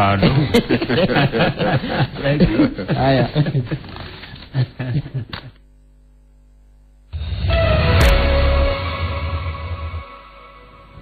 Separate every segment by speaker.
Speaker 1: Handũ. Thank you.
Speaker 2: Haya.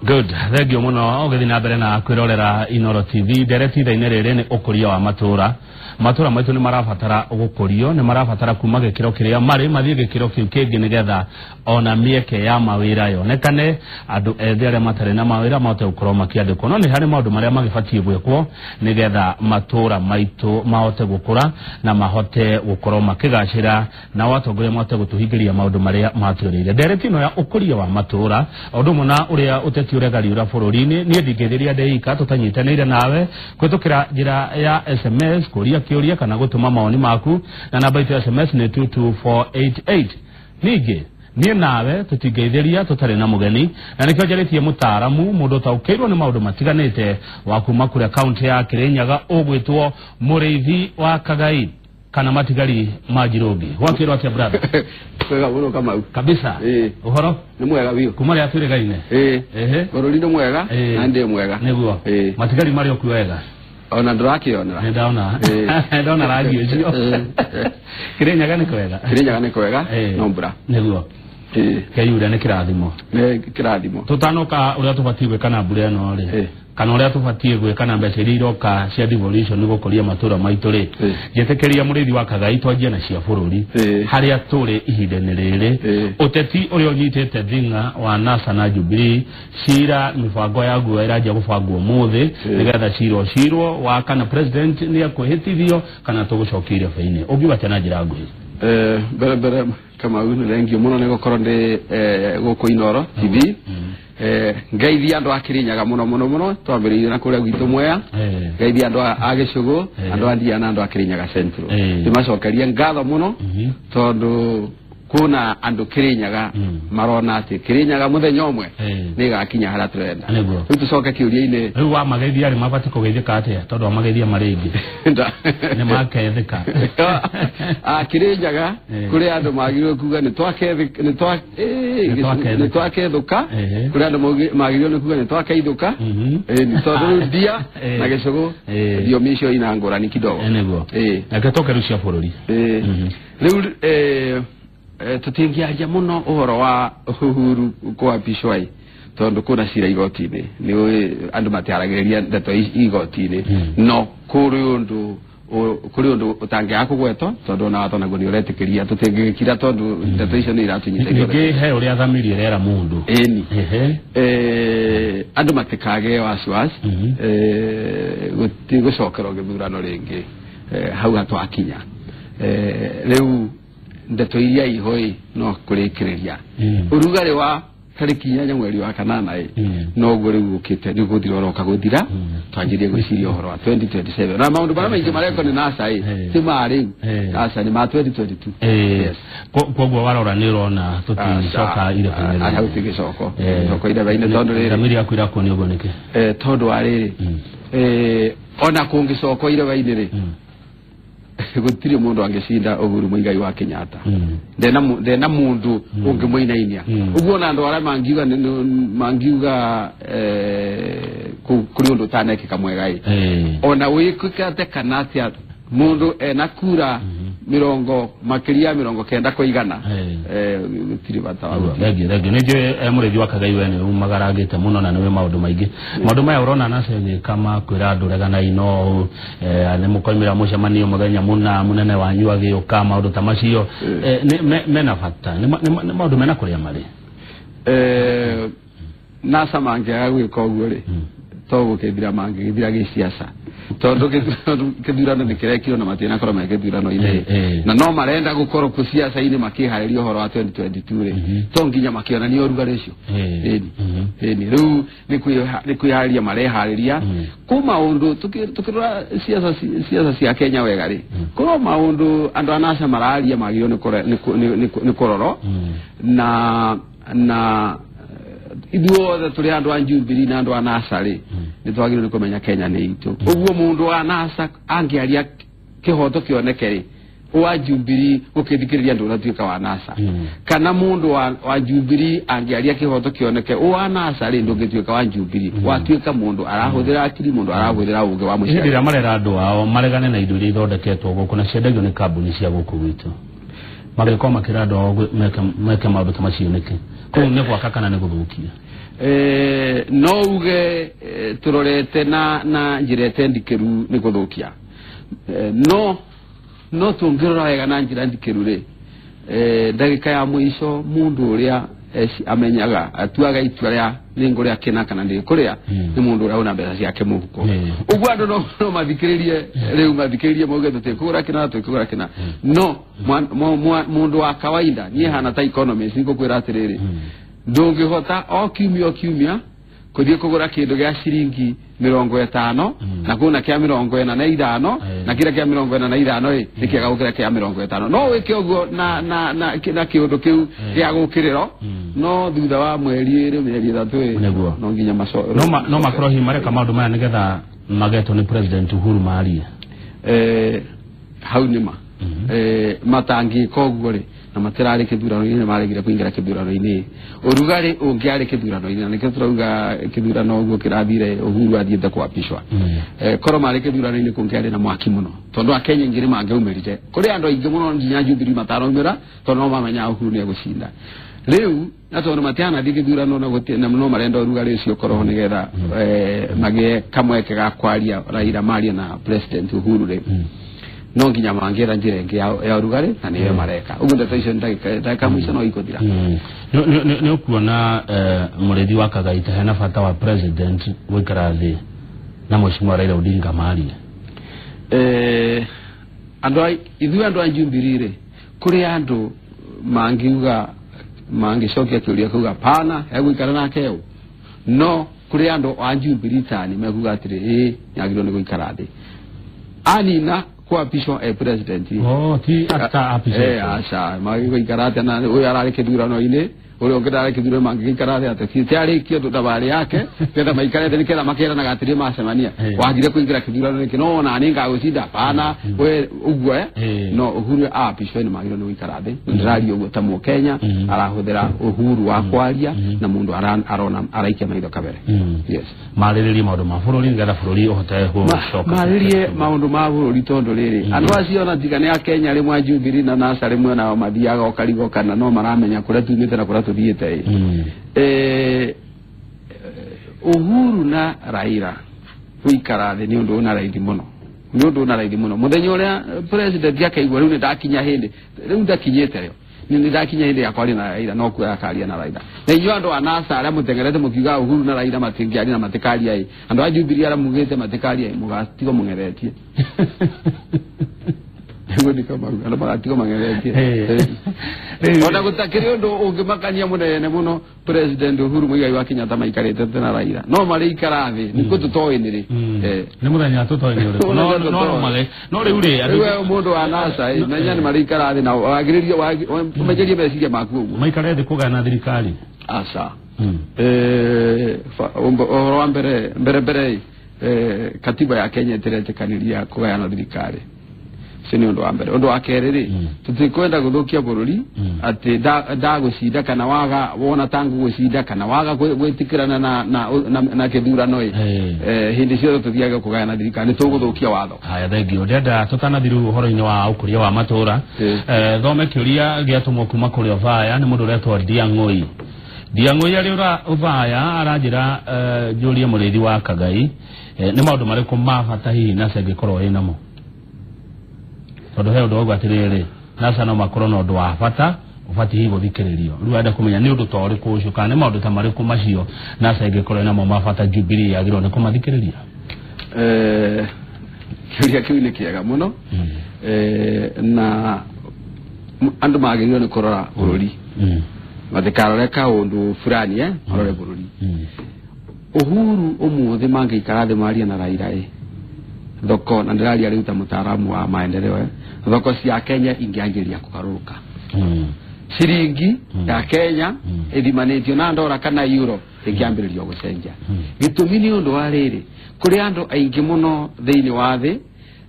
Speaker 1: Good, thengio muno ũgĩthiĩ na mbere na kwĩrorera Inoro TV. Ndereti ithaa-inĩ rĩrĩ nĩ ũkũria wa matũra. Matũra maitũ nĩ marabatara gũkũrio, nĩ marabatara kuma gĩkĩro kĩrĩa marĩ mathiĩ gĩkĩro kĩu kĩngĩ, nĩgetha ona mĩeke ya mawĩra yonekane, andũ ethĩ arĩa matarĩ na mawĩra mahote gũkorwo makĩandĩkwo. No nĩ harĩ maũndũ marĩa magĩbatiĩ gwĩkwo nĩgetha matũra maitũ mahote gũkũra na mahote gũkorwo makĩgacĩra, na atongoria mahote gũtũhingĩria maũndũ marĩa matwĩrĩire. Ndereti ĩno ya ũkũria wa matũra, o ũndũ ũmwe na ũrĩa ũteti ũregariũra bũrũri-inĩ, niĩ ndingĩthĩria ndĩika tũtanyitanĩire nawe kũhĩtũkĩra njĩra ya SMS kũria kĩũria kana gũtũma mawoni maku, na namba itũ ya SMS nĩ 22488. Ningĩ niĩ nawe tũtingĩithĩria tũtarĩ na mũgeni, na nĩkĩo njarĩtie mũtaaramu, mũndũ ũtaũkĩirwo nĩ maũndũ matiganĩte wa kuma kũrĩa kaunti ya Kĩrĩnyaga, ũgwĩtwo Mũrĩithi wa Kagai kana matigari ma Njirũngi. Gwakĩrwo atĩa, brother?
Speaker 3: Kwega mũno, Kamau.
Speaker 1: Kabisa.
Speaker 3: Ĩĩ.
Speaker 1: Ũhoro?
Speaker 3: Nĩ mwega biũ.
Speaker 1: Kuma rĩa twĩrĩgaine.
Speaker 3: Ĩĩ.
Speaker 1: Ehe.
Speaker 3: Bũrũri nĩ mwega.
Speaker 1: Ĩĩ.
Speaker 3: Na ndĩ mwega.
Speaker 1: Nĩguo.
Speaker 3: Ĩĩ.
Speaker 1: Matigari marĩ o kuo wega?
Speaker 3: Ona ndũrakĩonera.
Speaker 1: Nĩ ndona.
Speaker 3: Ĩĩ.
Speaker 1: Ndona rangi ũcio.
Speaker 3: Ĩĩ.
Speaker 1: Kĩrĩnyaga nĩ kwega?
Speaker 3: Kĩrĩnyaga nĩ kwega.
Speaker 1: Ĩĩ.
Speaker 3: No mbura.
Speaker 1: Nĩguo.
Speaker 3: Ĩĩ.
Speaker 1: Keiure nĩ kĩrathimo.
Speaker 3: Nĩ kĩrathimo.
Speaker 1: Tũtanoka ũrĩa tũbatiĩ gwĩka na mbura ĩno rĩ,
Speaker 3: Ĩĩ.
Speaker 1: kana ũrĩa tũbatiĩ gwĩka na mbeca iria iroka cia devolution gũkũria matũra maitũ rĩ,
Speaker 3: Ĩĩ.
Speaker 1: njĩtĩkĩria Mũrĩithi wa Kagai twanjie na cia bũrũri,
Speaker 3: Ĩĩ.
Speaker 1: harĩa tũrĩ ihinda-inĩ rĩrĩ.
Speaker 3: Ĩĩ.
Speaker 1: Ũteti ũrĩa ũnyitĩte thing'a wa NASA na Jubilee, cira mĩbango yaguo ĩranjia gũbangwo ũmũthĩ,
Speaker 3: Ĩĩ.
Speaker 1: nĩgetha cira ũcirwo wa kana president nĩ ekwĩhĩtithio kana tũgũcokia irebe-inĩ. Ũngiuga atĩa na njĩra nguhĩ?
Speaker 3: Mbere mbere, Kamau, nĩ thengio mũno nĩ gũkorwo ndĩ gũkũ Inoro TV. Ngeithia andũ a Kĩrĩnyaga mũno mũno mũno, twambĩrĩirie na kũrĩa gwitũ Mwea. Ngeithia andũ a Gĩcũgũ, andũ a Ndia na andũ a Kĩrĩnyaga Central. Ndĩmacokerie ngatho mũno, tondũ kuna andũ Kĩrĩnyaga marona atĩ Kĩrĩnyaga mũthenya ũmwe nĩ ĩgakinya harĩa tũrenda.
Speaker 1: Nĩguo.
Speaker 3: Rĩu tũcoke kĩũria-inĩ.
Speaker 1: Rĩu wamageithia rĩ, mabatiĩ kũgeithĩka atĩa? Tondũ wamageithia marĩ aingĩ nĩ makethĩka.
Speaker 3: Ah, Kĩrĩnyaga kũrĩ andũ magĩrĩirwo kuga nĩ
Speaker 1: Nĩ twakethĩka.
Speaker 3: nĩ twakethũka. Kũrĩ andũ magĩrĩirwo nĩ kuga nĩ twakeithũka. Ĩĩ, tondũ rĩu Ndia na Gĩcũgũ thiomi icio ina ngũrani kidogo.
Speaker 1: Nĩguo. Reke tũke rĩu cia bũrũri.
Speaker 3: Ĩĩ. Rĩu tũtingĩaria mũno ũhoro wa Uhuru kũapishwo ĩ, tondũ kwĩna cira igoti-inĩ. Nĩ ũĩ andũ matiaragĩrĩria ndeto igoti-inĩ. No kũrĩ ũndũ ũtangĩaga kũgwetwo, tondũ ona watho naguo nĩ ũretĩkĩria tũtingĩgĩkira, tondũ ndeto icio nĩ iratũnyita ithuothe.
Speaker 1: Ningĩ he ũrĩa thamiri ĩrera mũndũ.
Speaker 3: Ĩni. Andũ matikagĩe wasiwasi. Gũtigũcokerwo gĩthurano rĩngĩ. Hau hatwakinya. Rĩu ndeto iria iho ĩ no kũrĩkĩrĩria ũrugarĩ wa tarĩki 8 mweri wa kanana ĩ, noguo rĩu ũkĩte nĩ gũthira ũroka gũthira. Twanjĩrie gwĩciria ũhoro wa 2027 na maũndũ marĩa maingĩ marekwo nĩ NASA ĩ, ti ma rĩu. NASA nĩ ma 2022. Yes.
Speaker 1: Koguo warora nĩ ũrona tũticoka irebe-inĩ
Speaker 3: Hau
Speaker 1: rĩngĩ.
Speaker 3: ti gĩcoko gĩcoko irebe-inĩ, tondũ rĩrĩ
Speaker 1: Thamiri yaku irakuonia ũguo nĩkĩ?
Speaker 3: Tondũ wa rĩrĩ, ona kũngĩcokwo irebe-inĩ rĩ, gũtirĩ mũndũ angĩcinda Uhuru Muigai wa Kenyatta. Ndena mũndũ ũngĩmũinainia. Ũguo ona andũ arĩa mangiuga mangiuga kũrĩ ũndũ ũtanekĩka mwega ĩ, ona wĩkĩke atĩa kana atĩa, mũndũ ena kura mĩrongo makĩria ya 90 kwa 100, gũtirĩ bata wa gũthiĩ.
Speaker 1: Thengiũ, thengiũ. Nĩ njũĩ Mũrĩithi wa Kagai we nĩ umagarangĩte mũno na nĩwĩ maũndũ maingĩ. Maũndũ maya ũrona NASA ĩgĩka ma kwĩra andũ reganai no nĩ mũkoimĩra mũcemanio mũthenya mũna, mũnene wanyu agĩũka, maũndũ ta macio, mena bata? Nĩ maũndũ mena kũrĩa marĩ?
Speaker 3: NASA mangĩaga gwĩka ũguo rĩ, to gũkĩthira mangĩgĩthira gĩciaca, tondũ kĩthurano nĩ kĩrekirwo na matinakorwo me gĩthurano-inĩ. Na no marenda gũkorwo kũ ciaca-inĩ makĩharĩria ũhoro wa 2022 rĩ, to nginya makĩonania ũrugarĩ ũcio. Ĩni. Ĩni, rĩu nĩ kwĩharĩria mareharĩria kũ maũndũ. Tũkĩrora ciaca cia Kenya wega rĩ, kũrĩ o maũndũ andũ a NASA mararia magĩrĩirwo nĩ kũrorwo na ithuothe tũrĩ andũ a Jubilee na andũ a NASA rĩ, nĩ twagĩrĩirwo nĩ kũmenya Kenya nĩ itũ. Ũguo mũndũ wa NASA angĩaria kĩhoto kĩoneke rĩ, wa Jubilee gukithikiriria ndunatuika wa NASA kana mundu wa Jubilee angiaria kihoto kioneke wa NASA ri ndungituika wa Jubilee watuika mundu arahuthira akiri mundu arahuthira uge wa muciari
Speaker 1: hindira marera andu ao maregane na indo iria ithondeketwo guku na ciendagio ni kambuni cia guku gwitu magĩkorwo makĩra andũ ao meke maũndũ ta macio nĩkĩ kũu nĩ gwaka kana nĩ gũthũkia
Speaker 3: no uge turorete na njĩra ĩtendikĩru nĩ gũthũkia no tũngĩrora wega na njĩra ndikĩru rĩ ndagĩka ya mũico mũndũ ũrĩa amenyaga atuaga itua rĩa nĩngũrĩa kĩna kana ndĩkũrĩa nĩ mũndũ ũrĩa una mbeca ciake mũhuko ũguo andũ no mathikĩrĩrie rĩu mathikĩrĩrie mauge tũtikũgũra kĩna tũtikũgũra kĩna no mũndũ wa kawaida niĩ hana ta economist nĩngũkwĩra atĩrĩrĩ ndũngĩhota o kiumia kuthie kugura kindu gia ciringi 50 na kuna kia 45 na kira kia 45 ri ni kiaga gukira kia 50 no wike uguo na na na kiundu kiu gia gukiriro no thutha wa mweri iri mieri ithatu no nginya maco
Speaker 1: no makorwo hihi mareka maundu maya nigetha magetwo ni President Uhuru marie
Speaker 3: hau nima matangika uguo ri na matirari kithurano-inĩ maregire kuingira kithurano-inĩ urugari ungiari kithurano-inĩ na nikio turauga kithurano uguo kirathire Uhuru athiĩte kwapishwa korwo marĩ kithurano-inĩ kũngĩarĩ na mwaki mũno tondu akenya aingĩ nĩmangĩaumĩrire kũrĩ andũ aingĩ mũno nginya Jubilee mataraumĩra tondu no mamenya Uhuru nĩegũcinda rĩu na tondu matianathiĩ kithurano na no marenda ũrugarĩ ũcio ũkorwo nĩgetha magĩe kamweke ga kwaria Raila marie na President Uhuru rĩ no nginya mangira njira ingi ya urugari na niyo mareka uguo ndeto icio ndagika mwico no ikuthira
Speaker 1: ni ukuona murithi wa Kagaita hena bata wa president gwikara thi na Mheshimiwa Raila Odinga marie
Speaker 3: andu ithuĩ andu a Jubilee rĩ kuri andu mangiuga mangicokia kiuria kuga pana egũikara nake ũ no kuri andu a Jubilee tani mekuga atĩrĩ ĩ nĩagĩrĩirwo nĩ gũikara thĩ anina kuapishwa president
Speaker 1: ti ata apishwa
Speaker 3: aca magĩgũikara atĩa na ũyũ ararĩ kĩthurano-inĩ ũrĩa ũngĩ ndarĩ kĩthurano mangĩgĩikara atĩa atĩ tiarĩkio thabarĩ yake ketha maikarĩte nĩketha makeranaga atĩrĩ macemania wagire kũingĩra kĩthurano nĩkĩ no ona nĩ ngagũcinda pana we ũguo no Uhuru apishwa nĩ magĩrĩirwo nĩ gũikara thĩ ndĩraria ũguo ta mũkenya arahũthĩra uhuru wa kwaria na mũndũ arona araikia maitho kabere yes
Speaker 1: marĩrĩrie maũndũ ma bũrũri nĩgetha bũrũri ũhote gũcoka
Speaker 3: marĩrĩrie maũndũ ma bũrũri tondũ rĩrĩ andũ acio ona tiga nĩ akenya rĩmwe a Jubilee na NASA rĩmwe nao mathiaga o karigo kana no maramenya kũrĩa tumĩte na kũrĩa tuthiĩte Uhuru na Raila gũikara thĩ nĩ ũndũ ũna raithi mũno nĩ ũndũ ũna raithi mũno mũthenya ũrĩa president akaigua rĩu nĩ ndakinya hĩndĩ rĩu ndakinyĩte rĩo nĩ ndakinya hĩndĩ ya kwaria na Raila no kuoya akaria na Raila na inyuĩ andũ a NASA arĩa mũteng'erete mũkiuga Uhuru na Raila matingĩaria na matikaria ĩ andũ a Jubilee arĩa mugĩte matikaria ĩ mũgatigwo mũng'eretie nĩguo nĩkĩo mauga andũ magatigwo mang'eretie ona gũtakĩrĩ ũndũ ũngĩmakania mũnene mũno President Uhuru Muigai wa Kenyatta maikarĩte na Raila no marĩikara thĩ nĩkuo tũtoĩ nĩ rĩ
Speaker 1: nĩ mũthenya tũtoĩ nĩ ũrĩkũ no rĩu rĩ
Speaker 3: rĩu mũndũ wa NASA menya nĩ marĩikara thĩ na wagĩrĩrie ũmenyerie meciria maku ũguo
Speaker 1: maikare thĩ kũgayana thirikari
Speaker 3: aca ũhoro wa mbere mbere katiba ya Kenya ĩtiretĩkanĩria kũgayana thirikari ũcio nĩ ũndũ wa mbere ũndũ wa kerĩ rĩ tũtikwenda gũthũkia bũrũri atĩ ndagũcinda kana waga wona ta ngũgũcinda kana waga gwĩtĩkĩrana na kĩthurano ĩ hĩndĩ ciothe tũthiage kũgayana thirikari nĩ tũgũthũkia watho
Speaker 1: haya thengio ndĩrenda tũtanathiĩ rĩu ũhoro-inĩ wa ũkũria wa matũra thome kĩũria gĩatũmwo kuma kũrĩ Othaya nĩ mũndũ ũretwo Ndiang'ũi Ndiang'ũi arĩ Othaya aranjĩra njũrie mũrĩithi wa Kagai nĩ maũndũ marĩkũ ma bata hihi NASA ĩngĩkorwo ĩnamo tondu he undu wauga atiriri NASA no makorwo na undu wa bata ubati hihi guthikiririo riu enda kumenya ni undu ta uriku ucio kana ni maundu ta mariku macio NASA ingikorwo namo ma bata Jubilee yagirwo ni kumathikiriria
Speaker 3: kiuria kiu ni kiega muno na andu magĩrĩirwo nĩ kũrora bũrũri matikarore kaũndũ fulani marore bũrũri Uhuru ũmũthĩ mangĩikara thĩ marie na Raila thoko na ndĩraria rĩu ta mũtaaramu wa maendeleo thoko cia Kenya ingĩanjĩria kũgarũrũka ciringi ya Kenya ĩthimanĩtio na ndora kana euro ĩngĩambĩrĩrio gũcenjia gĩtũmi nĩ ũndũ wa rĩrĩ kũrĩ andũ aingĩ mũno thĩinĩ wa thĩ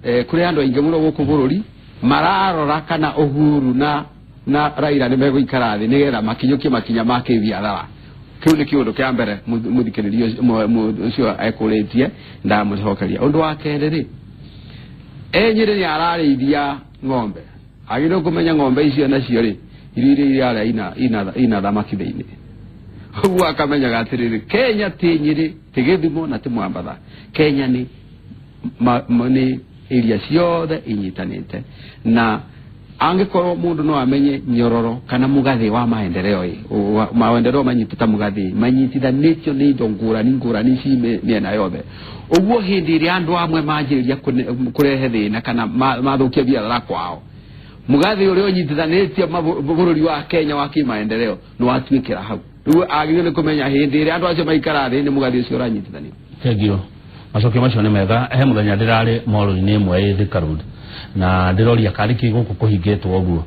Speaker 3: kũrĩ andũ aingĩ mũno gũkũ bũrũri Mararora kana Uhuru na Raila nĩ megũikara thĩ nĩgetha makinyũkie makinya ma kĩbiathara. Kĩu nĩ kĩũndũ kĩa mbere mũthikĩrĩria ũcio ekũrĩtie ndamũcokeria. Ũndũ wa kerĩ rĩ, Nyĩrĩ nĩ ararĩithia ng'ombe, agĩrĩirwo kũmenya ng'ombe icio nacio rĩ iria iria ina thamaki thĩinĩ. Ũguo akamenyaga atĩrĩrĩ, Kenya ti Nyĩrĩ, ti Gĩthumo na ti Mwambatha. Kenya nĩ area ciothe inyitanĩte, na angĩkorwo mũndũ no amenye nyororo kana mũgathĩ wa maendeleo ĩ, maendeleo manyitĩta mũgathĩ manyitithanĩtio nĩ indo ngũrani ngũrani ci mĩena yothe. Ũguo hĩndĩ ĩrĩa andũ amwe manjĩrĩria kũrehe thĩna kana mathũkia biathara kwao, mũgathĩ ũrĩa ũnyitithanĩtie bũrũri wa Kenya wa kĩmaendeleo nĩ watuĩkĩra hau. Rĩu agĩrĩirwo nĩ kũmenya hĩndĩ ĩrĩa andũ acio maikara thĩ nĩ mũgathĩ ũcio ũranyitithanio.
Speaker 1: Thank you. Macokio macio nĩ mega. He mũthenya ndĩrarĩ mall-inĩ ĩmwe ĩ Thika Road na ndĩroria karĩ kĩ gũkũ kũhingĩtwo ũguo.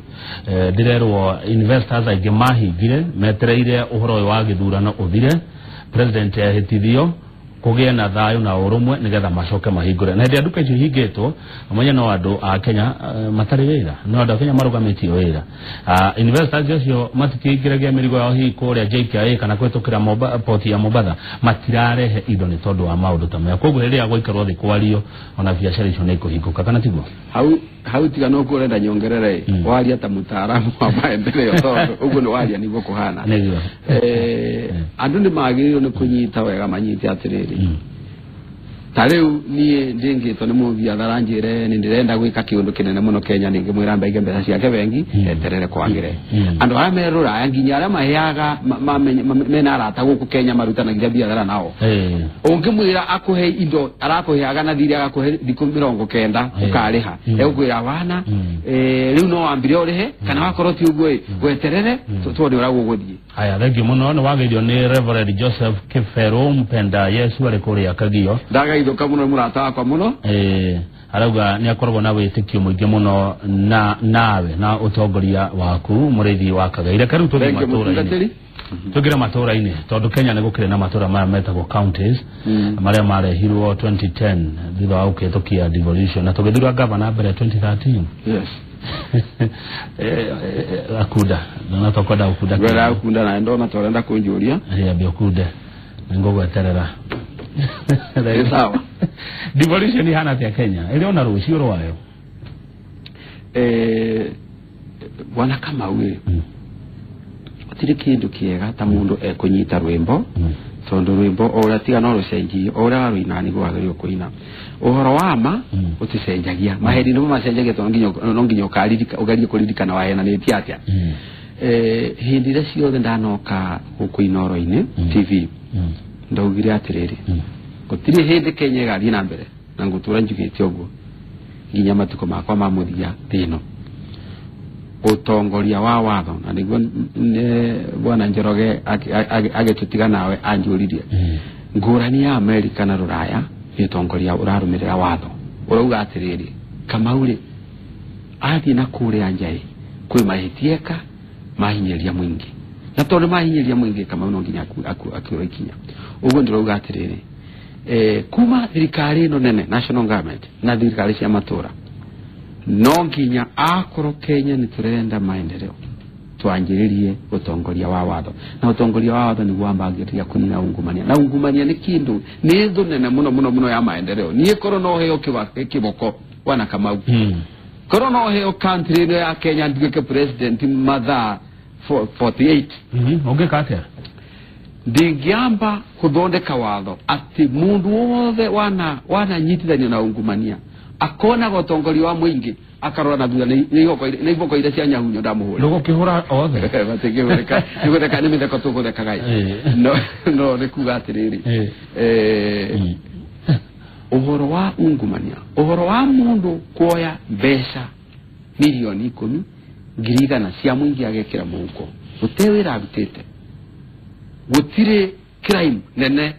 Speaker 1: Ndĩrerwo investors aingĩ mahingire metereire ũhoro ũyũ wa gĩthurano ũthire, president ehĩtithio, kũgĩe na thayũ na ũrũmwe nĩgetha macoke mahingũre. Na hĩndĩ ĩrĩa nduka icio ihingĩtwo, ũmenye no andũ a Kenya matarĩ wĩra, no andũ a Kenya marũgamĩtie wĩra. Investors acio matikĩingĩragia mĩrigo yao hihi kũrĩa JKIA kana kũhĩtũkĩra port ya Mombatha, matirarehe indo nĩ tondũ wa maũndũ ta maya. Koguo rĩrĩa gwaikarwo thĩ kwario, ona biacara icio nĩ ikũhingũka, kana tiguo?
Speaker 3: Hau tiga no kũrenda nyongerere, waria ta mũtaaramu wa maendeleo, tondũ ũguo nĩ waria nĩguo kũhana. Andũ nĩ magĩrĩirwo nĩ kũnyita wega, manyite atĩrĩrĩ, ta rĩu niĩ ndĩngĩtwo nĩ mũbiathara njĩre nĩ ndĩrenda gwĩka kĩũndũ kĩnene mũno Kenya, nĩngĩmwĩra mbaige mbeca ciake bengi eterere kwagĩre. Andũ arĩa me rũraya nginya arĩa maheaga mena arata gũkũ Kenya marutanagia biathara nao, ũngĩmwĩra akũhe indo arakũheaga na thirĩ agakũhe thikũ 90 ũkarĩha, egũkwĩra wana rĩu no wambire ũrĩhe, kana wakorwo ti ũguo ĩ weterere tuone ũrĩa gũgũthiĩ.
Speaker 1: Haya, thank you mũno. Nĩ wageithio nĩ Reverend Joseph Kĩberũ Mpenda Yesu arĩ kũrĩa Kagio.
Speaker 3: Ndagaithũka mũno mũrata wakwa mũno.
Speaker 1: Arauga nĩ akoragwo na wĩtĩkio mũingĩ mũno na nawe na ũtongoria waku mũrĩithi wa Kagai. Reke rĩu tũthiĩ matũra-inĩ. Tũingĩre matũra-inĩ tondũ Kenya nĩ gũkĩrĩ na matũra maya metagwo counties marĩa marehirwo 2010 thutha wa gũkĩhĩtũkia devolution, na tũgĩthura gavana mbere 2013.
Speaker 3: Yes.
Speaker 1: Akunda na tokwenda gũkunda.
Speaker 3: Ngwenda gũkunda na ndona torenda kũnjũria.
Speaker 1: Ambia ũkunde nĩngũgweterera.
Speaker 3: Nĩ sawa.
Speaker 1: Devolution ihana atĩa Kenya? Ĩrĩ ona rũciũ rwayo?
Speaker 3: Bwana Kamau ĩ, gũtirĩ kĩndũ kĩega ta mũndũ ekũnyita rwĩmbo, tondũ rwĩmbo o ũrĩa tiga no rũcenjie, o ũrĩa warũina nĩguo wagĩrĩirwo kũina. Ũhoro wa ma ũticenjagia, maheni nĩmo macenjagia, tondũ no nginya ũgerie kũririkana wahenanĩtie atĩa. Hĩndĩ ĩrĩa ciothe ndanoka gũkũ Inooro-inĩ TV, ndaugire atĩrĩrĩ, gũtirĩ hĩndĩ Kenya ĩgathiĩ na mbere, na ngũtũra njugĩte ũguo nginya matukũ makwa ma mũthia thĩ ĩno. Ũtongoria wa watho, na nĩguo bwana Njoroge agĩtũtiga nawe anjũririe, ngũrani ya Amerika na Rũraya nĩ ũtongoria ũrarũmĩrĩra watho. Ũrauga atĩrĩrĩ, Kamau rĩ athiĩ na kũrĩa nja ĩ, kwĩ mahĩtia eka mahinyĩrĩria mũingĩ, na tondũ mahinyĩrĩria mũingĩ Kamau no nginya akuoe ikinya. Ũguo ndĩrauga atĩrĩrĩ, kuma thirikari ĩno nene national government na thirikari cia matũra, no nginya akorwo Kenya nĩ tũrenda maendeleo twanjĩrĩrie ũtongoria wa watho, na ũtongoria wa watho nĩguo wambagĩrĩria kũnina ungumania, na ungumania nĩ kĩndũ nĩ thũ nene mũno mũno mũno ya maendeleo. Niĩ korwo no heo kĩboko bwana Kamau, korwo no heo country ĩno ya Kenya nduĩke president mathaa 48,
Speaker 1: ũngĩka atĩa?
Speaker 3: Ndingĩamba kũthondeka watho atĩ mũndũ wothe wananyitithanio na ungumania akonaga ũtongoria wa mũingĩ akarora na thutha nĩ iboko iria cia nyahunyo ndamũhũra.
Speaker 1: Ndũgũkĩhũra othe?
Speaker 3: Matingĩhũrĩka, nĩgũtheka nĩ mĩtheko tũgũthekaga. No nĩ kuga atĩrĩrĩ, ũhoro wa ungumania, ũhoro wa mũndũ kuoya mbeca milioni 10 100,000 cia mũingĩ agekĩra mũhuko gũtirĩ wĩra arutĩte, gũtirĩ crime nene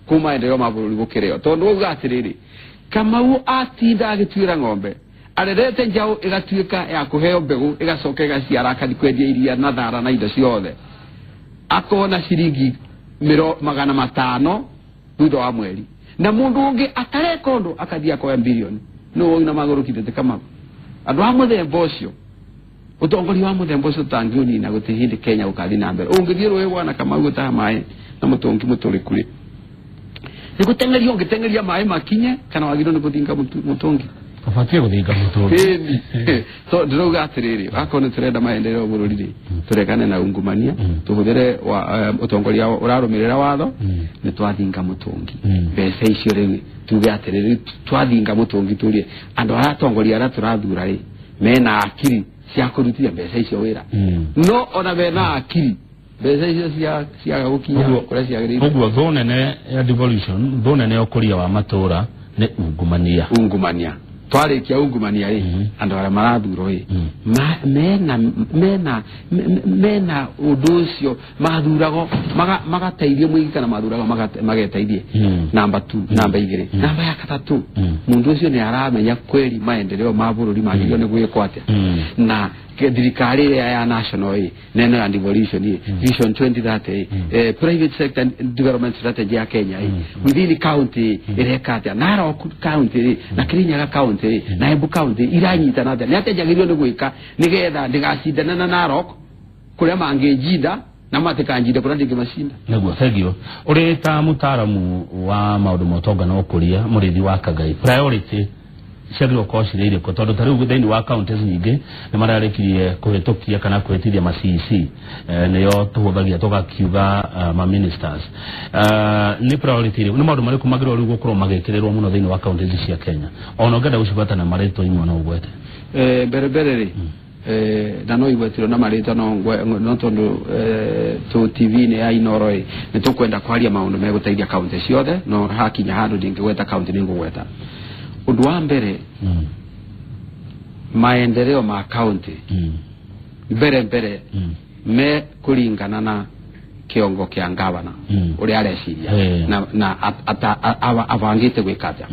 Speaker 3: kũ maendeleo ma bũrũri gũkĩrĩo, tondũ wauga atĩrĩrĩ, Kamau atinda agĩtuĩra ng'ombe arerete njaũ ĩgatuĩka ya kũheo mbegũ ĩgacoka ĩgaciara akathi kwendia iria na thara na indo ciothe, akona ciringi 500 thutha wa mweri, na mũndũ ũngĩ atareka ũndũ akathiĩ akoya bilioni. Nũ woina magũrũkithĩte Kamau? Andũ a mũthemba ũcio, ũtongoria wa mũthemba ũcio tũtangĩũnina gũtirĩ hĩndĩ Kenya ũkathiĩ na mbere. Ũngĩthiĩ rũĩ bwana Kamau gũtaha maĩ na mũtũngi mũtũrĩku rĩ, nĩ gũteng'eria ũngĩteng'eria maĩ makinye kana wagĩrĩirwo nĩ gũthinga mũtũngi?
Speaker 1: Ũbatiĩ gũthinga mũtũngi.
Speaker 3: Ĩni. So ndĩrauga atĩrĩrĩ, akorwo nĩ tũrenda maendeleo bũrũri rĩ, tũregane na ungumania, tũhũthĩre ũtongoria ũrarũmĩrĩra watho, nĩ twathinga mũtũngi. Mbeca icio rĩu tuge atĩrĩrĩ, twathinga mũtũngi tũrie andũ arĩa atongoria arĩa tũrathura rĩ, mena akiri cia kũrutithia mbeca icio wĩra. No ona mena akiri, mbeca icio ciaga gũkinya kũrĩa ciagĩrĩire.
Speaker 1: Ũguo thũ nene ya devolution, thũ nene ya ũkũria wa matũra nĩ ungumania.
Speaker 3: Ungumania. Twarĩkia ungumania rĩ, andũ arĩa marathurwo rĩ, mena ũndũ ũcio mathuragwo magateithie mũingĩ kana mathuragwo mageteithie. Namba 2, namba 2, namba ya gatatũ, mũndũ ũcio nĩ aramenya kweli maendeleo ma bũrũri magĩrĩirwo nĩ gwĩkwo atĩa. Na thirikari ĩrĩa ya national ĩ, neno ya devolution ĩ, Vision 2030 ĩ, private sector development strategy ya Kenya ĩ, within county ĩreka atĩa, Narok county ĩ, na Kirinyaga county ĩ, na Embu county iranyitana atĩa, nĩ atĩa njagĩrĩirwo nĩ gwĩka nĩgetha ndĩgacindane na Narok kũrĩa mangĩnjinda na matikanjinde kũrĩa ndingĩmacinda.
Speaker 1: Nĩguo, thengiũ. Ũrĩ ta mũtaaramu wa maũndũ ma ũtonga na ũkũria, mũrĩithi wa Kangai, priority ciagĩrĩirwo gũkorwo cirĩ irĩkũ? Tondũ ta rĩu thĩinĩ wa counties nyingĩ nĩ mararĩkirie kũhĩtũkia kana kũhĩtithia ma CEC, nĩyo tũhũthagia tũgakiuga ma ministers. Nĩ priority ĩrĩkũ, nĩ maũndũ marĩkũ magĩrĩirwo rĩu gũkorwo magĩkĩrĩrwo mũno thĩinĩ wa counties cia Kenya? Ona ũngĩenda gũcigweta na marĩtwa imwe no ũgwete.
Speaker 3: Mbere mbere rĩ, na no igwetirwo na marĩtwa no tondũ tũ TV-inĩ ya Inoro ĩ, nĩ tũkwenda kwaria maũndũ megũteithia county ciothe, no hakinya handũ ndingĩgweta county nĩ ngũgweta. Ũndũ wa mbere, maendeleo ma county mbere mbere me kũringana na kĩongo kĩa ngavana ũrĩa areciria na abangĩte gwĩka atĩa.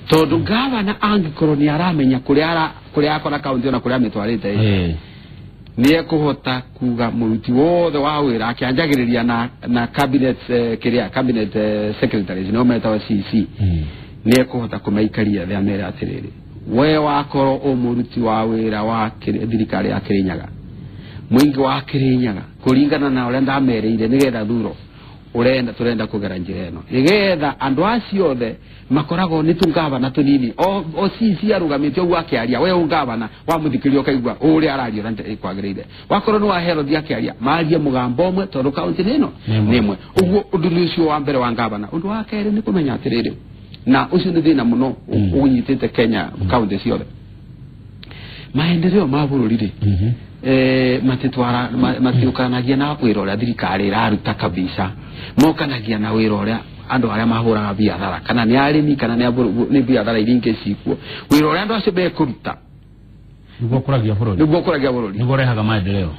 Speaker 3: Tondũ ngavana angĩkorwo nĩ aramenya kũrĩa akora county ona kũrĩa amĩtwarĩte ĩ, nĩ ekũhota kuga mũruti wothe wa wĩra akĩanjagĩrĩria na cabinet, kĩrĩa cabinet secretaries nĩo metagwo CC, nĩ ekũhota kũmaikaria thĩ amere atĩrĩrĩ, we wakorwo ũ mũruti wa wĩra wa thirikari ya Kirinyaga, mũingĩ wa Kirinyaga kũringana na ũrĩa ndamereire nĩgetha thuro ũrenda tũrenda kũgera njĩra ĩno nĩgetha andũ acio othe makoragwo nĩ tũngavana tũnini, o CC arũgamĩte ũguo akĩaria, we ũngavana wamũthikĩria ũkaigua ũrĩa araria ũrĩa kwagĩrĩire. Wakorwo nĩ wa Herod akĩaria, marie mũgambo ũmwe tondũ kaunti nĩ ĩno nĩ ĩmwe. Ũguo ũndũ nĩ ũcio wa mbere wa ngavana. Ũndũ wa kerĩ nĩ kũmenya atĩrĩrĩ, na ũcio nĩ thĩna mũno ũnyitĩte Kenya kaunti ciothe, maendeleo ma bũrũri rĩ, matitwara matiũkanagia na wĩra ũrĩa thirikari ĩraruta kabisa, mokanagia na wĩra ũrĩa andũ arĩa mahũraga biathara, kana nĩ arĩmi kana nĩ biathara iria ingĩ cikuo, wĩra ũrĩa andũ acio mekũruta
Speaker 1: nĩguo ũkũragia bũrũri,
Speaker 3: nĩguo ũkũragia bũrũri,
Speaker 1: nĩguo ũrehaga maendeleo.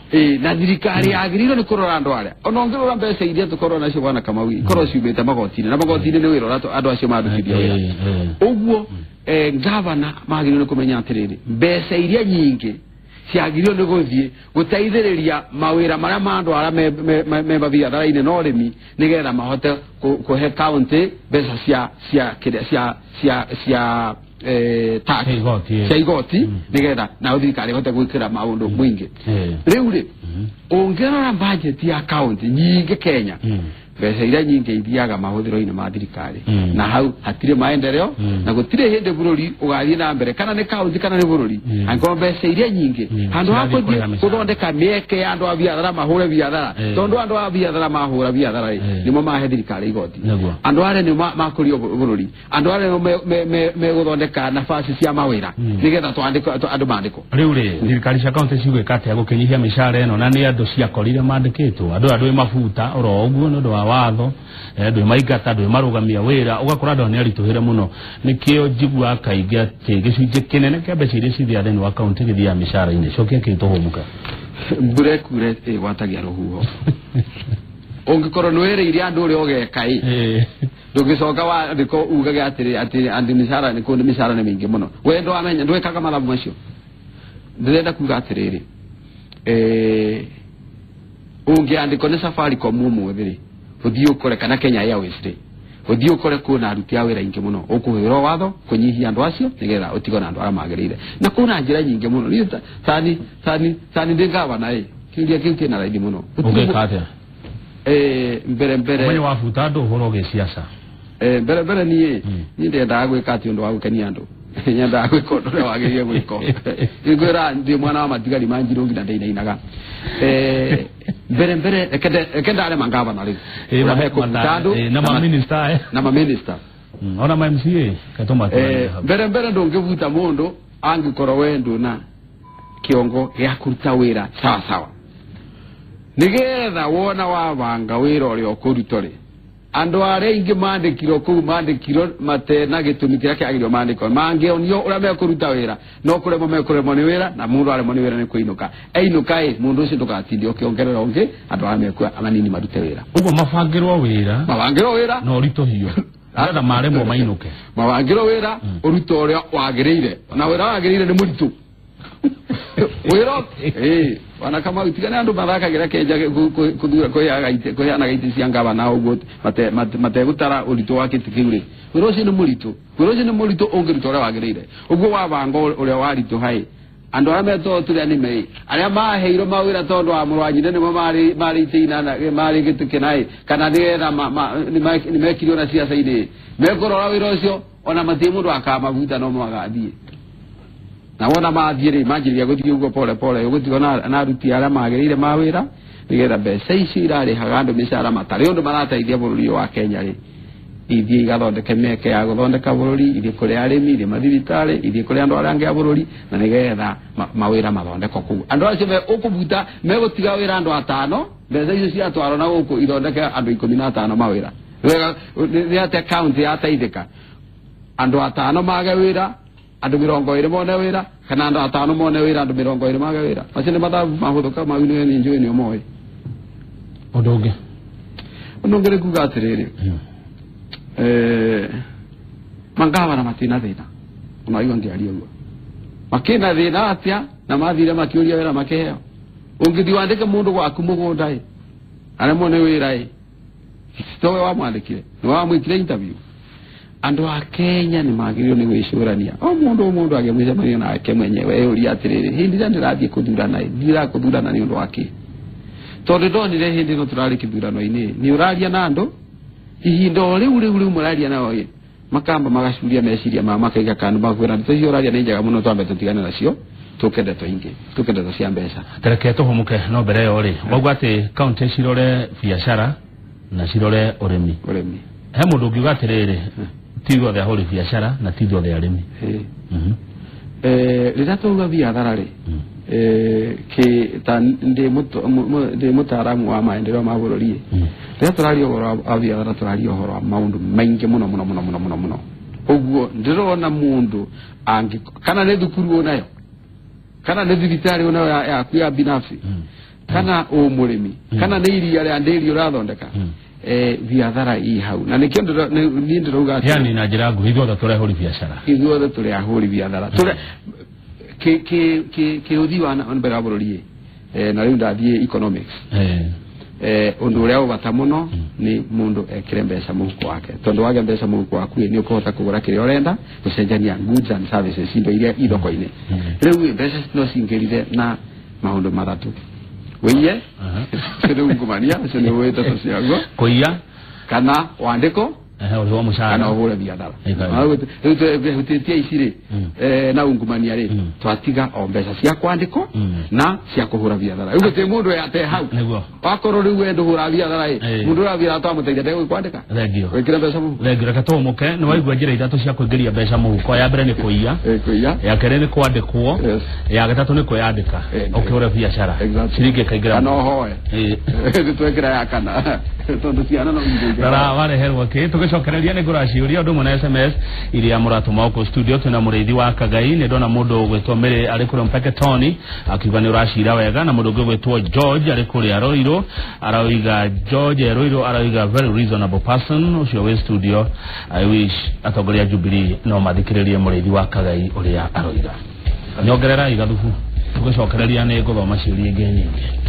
Speaker 3: Na thirikari yagĩrĩirwo nĩ kũrora andũ arĩa ona ũngĩrora mbeca iria tũkorwo nacio bwana Kamau, ikorwo ciumĩte magoti-inĩ, na magoti-inĩ nĩ wĩra ũrĩa andũ acio marutithia wĩra. Ũguo ngavana magĩrĩirwo nĩ kũmenya atĩrĩrĩ, mbeca iria nyingĩ ciagĩrĩirwo nĩ gũthiĩ gũteithĩrĩria mawĩra marĩa ma andũ arĩa me mabiathara-inĩ na ũrĩmi, nĩgetha mahote kũhe county mbeca cia tax cia igoti, nĩgetha nayo thirikari ĩhote gwĩkĩra maũndũ mũingĩ. Rĩu rĩ, ũngĩrora budget ya county nyingĩ Kenya, mbeca iria nyingĩ ithiaga mahũthĩro-inĩ ma thirikari, na hau hatirĩ maendeleo, na gũtirĩ hĩndĩ bũrũri ũgathiĩ na mbere, kana nĩ county kana nĩ bũrũri, angĩkorwo mbeca iria nyingĩ handũ ha gũthiĩ gũthondeka mĩeke ya andũ a biathara mahũre biathara, tondũ andũ a biathara mahũra biathara rĩ, nĩmo mahe thirikari igoti, andũ arĩa nĩo makũrio bũrũri, andũ arĩa nĩo megũthondeka nafasi cia mawĩra nĩgetha andũ mandĩkwo.
Speaker 1: Rĩu rĩ, thirikari cia county cigwĩka atĩa gũkĩnyihia mĩcara ĩno? Na nĩ andũ ciakorire mandĩkĩtwo, andũ aya ndwĩ mabuta oro ũguo nĩ ũndũ wa watho, ndwĩ maingata, ndwĩ marũgamia wĩra, ũgakora andũ nĩ aritũhĩre mũno. Nĩkĩo njiguaga kaingĩ atĩ gĩcunjĩ kĩnene kĩa mbeca iria cithiaga thĩinĩ wa kaunti gĩthiaga mĩcara-inĩ. Cokia kĩtũhũmũka.
Speaker 3: Mbura ĩkure ĩgwatagia rũhuho. Ũngĩkorwo nĩ wĩrĩire andũ ũrĩa ũgeka ĩ, ndũngĩcoka wandĩkwo ugage atĩrĩ atĩ andũ mĩcara nĩ kũndũ mĩcara nĩ mĩingĩ mũno. We ndwamenya, ndwĩkaga mathabu macio. Ndĩrenda kuga atĩrĩrĩ, ũngĩandĩkwo nĩ Safaricom ũmũthĩ rĩ, ũthiĩ ũkore kana Kenya Airways rĩ, Uthii ukore kuna aruti a wira ingi muno ukuhirwo watho kunyihia andu acio nigetha utigwo na andu aria magirire na kuna njira nyingi muno ni tani tani tani ndi gavana i kiuria kiu kina raithi muno
Speaker 1: ungika atia
Speaker 3: mbere mbere
Speaker 1: mwenye wabuta andu uhoro giciaca
Speaker 3: mbere mbere nie ni ndendaga gwika ati undu wa gukenia andu nyendaga gwika undu uria wagiriire gwika ingwira ndi mwana wa matigari ma njirũ nginya ndinainaga mbere mbere reke ndare mangavana riu
Speaker 1: na ma minister
Speaker 3: na ma minister
Speaker 1: ona ma MCA katoma
Speaker 3: mbere mbere ndungivuta mundu angikorwo we nduna kiongo gĩa kũruta wĩra sawa sawa nigetha wona wabanga wĩra ũrĩa ũkũruta rĩ andu aria ingi mandikirwo kuu mandikirwo matena gitumi kiria kiagirwo mandikwo mangionio uria mekuruta wira no kuremwo mekuremwo ni wira na mundu aremwo ni wira ni kuinuka einuka i mundu ucio ndukatinde ukiongerera ungi andu aria mekua anini marute wira
Speaker 1: uguo mabangirwo wira
Speaker 3: mabangirwo wira
Speaker 1: no rituhio aretha maremwo mainuke
Speaker 3: mabangirwo wira uruto uria wagiriire na wira wagiriire ni muritu wira wana kama utigane andu mathakagira kenja kuthura kuheanaga itĩ cia ngavana uguo mategutara ũritũ wa kĩtĩ kĩu rĩ wĩra ũcio nĩ mũritũ wĩra ũcio nĩ mũritũ ũngĩruta ũrĩa wagĩrĩire ũguo wabanga ũrĩa waritũha ĩ andũ arĩa metwo tũrĩa nĩme ĩ arĩa maheirwo mawĩra tondũ wa mũrũ wa nyina nĩmo marĩ itĩ inana marĩ gĩtĩ kĩna ĩ kana nĩgetha nĩmekirio na ciaca-inĩ ĩ mekũrora wĩra ũcio ona matirĩ mũndũ akamabuta no magathiĩ na wona mathiĩ rĩ manjĩrĩria gũthiĩ ũguo pole pole ũgũtigwo na aruti arĩa magĩrĩire ma wĩra nĩgetha mbeca icio irarĩhaga andũ mĩcara matarĩ ũndũ marateithia bũrũri ũyũ wa Kenya rĩ ithiĩ igathondeke mĩeke ya gũthondeka bũrũri ithiĩ kũrĩ arĩmi ithiĩ mathibitarĩ ithiĩ kũrĩ andũ arĩa angĩ a bũrũri na nĩgetha mawĩra mathondekwo kũu andũ acio ũkũbuta megũtiga wĩra andũ atano mbeca icio ciatwarwo na gũkũ ithondeke andũ 15 mawĩra wega nĩ atĩa kaunti yateithĩka andũ atano mage wĩra andu 20 mone wira kana andu 5 mone wira andu 20 mage wira macio ni mathabu mahuthuka mau ni njui ni umoĩ
Speaker 1: undu ungi
Speaker 3: undu ungi ni kuga atiriri mangavana matina thina ona igua ngiaria uguo makina thina atia na mathire makiuria wira makiheo ungithi wandike mundu gwaku mugunda i aremwo ni wira i towe wamwandikire ni wamwikire interview andu a Kenya ni magĩrĩirwo nĩ gwĩcũrania o mũndũ agĩmũcemania nake mwenyewe eyũria atĩrĩrĩ hĩndĩ ĩrĩa ndĩrathiĩ kũthurana ĩ ndiraga kũthurana nĩ ũndũ wa kĩ tondũ ndonire hĩndĩ ĩno tũrarĩ kĩthurano-inĩ nĩ ũraria na andũ ihinda o rĩu rĩu rĩu mũraria nao ĩ makamba magacuria meciria mao makaiga kando makwĩra ndeto icio ũraria nĩ njega mũno twambe tũtigane nacio tũke ndeto ingĩ tũke ndeto cia mbeca
Speaker 1: tereke tũhũmũke no mbere ĩyo rĩ wauga atĩ kaunti cirore biacara na cirore ũrĩmi
Speaker 3: ũrĩmi
Speaker 1: he mũndũ ũngiuga atĩrĩrĩ ti ithuothe ahũri biacara na ti ithuothe arĩmi
Speaker 3: rĩrĩa twauga biathara rĩ ta ndĩ mũtaaramu wa maendeleo ma bũrũri rĩrĩa tũraria ũhoro wa biathara tũraria ũhoro wa maũndũ maingĩ mũno mũno mũno mũno mũno mũno ũguo ndĩrona mũndũ angĩ kana nĩ thukuru ũnayo kana nĩ thibitarĩ ũnayo yaku ya binafsi kana ũ mũrĩmi kana nĩ iria rĩa ndĩri ũrathondeka biathara i hau na nikio niĩ ndĩrauga atĩ
Speaker 1: yani na njĩra nguhĩ ithuothe tũrĩ ahũri biacara
Speaker 3: ithuothe tũrĩ ahũri biathara tũrĩ kĩũthii wa mbere wa bũrũri na rĩu ndathiĩ economics ũndũ ũrĩa ũbata mũno nĩ mũndũ ekĩre mbeca mũhuko wake tondũ wage mbeca mũhuko waku nĩ ũkũhota kũgũra kĩrĩa ũrenda gũcenjania goods and services indo iria i thoko-inĩ rĩu mbeca no cingĩrire na maũndũ matatũ wĩiye nĩ ungumania ũcio nĩ ũĩ ndeto ciaguo
Speaker 1: kũiya
Speaker 3: kana wandĩko
Speaker 1: ũrĩhwo mũcara
Speaker 3: kana ũhũre biathara rĩu hutĩtie ici rĩ na ungumania rĩ twatiga o mbeca cia kwandĩkwo na cia kũhũra biathara rĩu gũtirĩ mũndũ ate hau wakorwo rĩu we ndũhũra biathara ĩ mũndũ ũrĩa biathara twamũteithia ndegũkwandĩka
Speaker 1: thengio
Speaker 3: wĩkĩre mbeca mũhuko
Speaker 1: thengio reke tũhũmũke nĩ waigua njĩra ithatũ cia kũingĩria mbeca mũhuko ya mbere nĩ kũiya
Speaker 3: kũiya
Speaker 1: ya kerĩ nĩ kwandĩkwo ya gatatũ nĩ kwĩyandĩka ũkĩhũra biacara ciringi ĩkaingĩra
Speaker 3: kana ũhoe twekĩra ya kana tondũ ciana no
Speaker 1: rora wareherwo kĩ tũgĩcokereria nĩ ngũraciũria ũndũ ũmwe na SMS iria mũratũma gũkũ studio twĩna mũrĩithi wa Kagai nĩ ndona mũndũ ũgwĩtwo Mary arĩ kũrĩa Mpeketoni akiuga nĩ ũracira wega na mũndũ ũngĩ ũgwĩtwo George arĩ kũrĩa Ruiru arauga George Ruiru arauga very reasonable person ũcio wĩ studio I wish atongoria Jubilee no mathikĩrĩrie mũrĩithi wa Kagai ũrĩa aroiga nyongerera igathubu tũgĩcokereria nĩ ngũthoma ciũria ingĩ nyingĩ.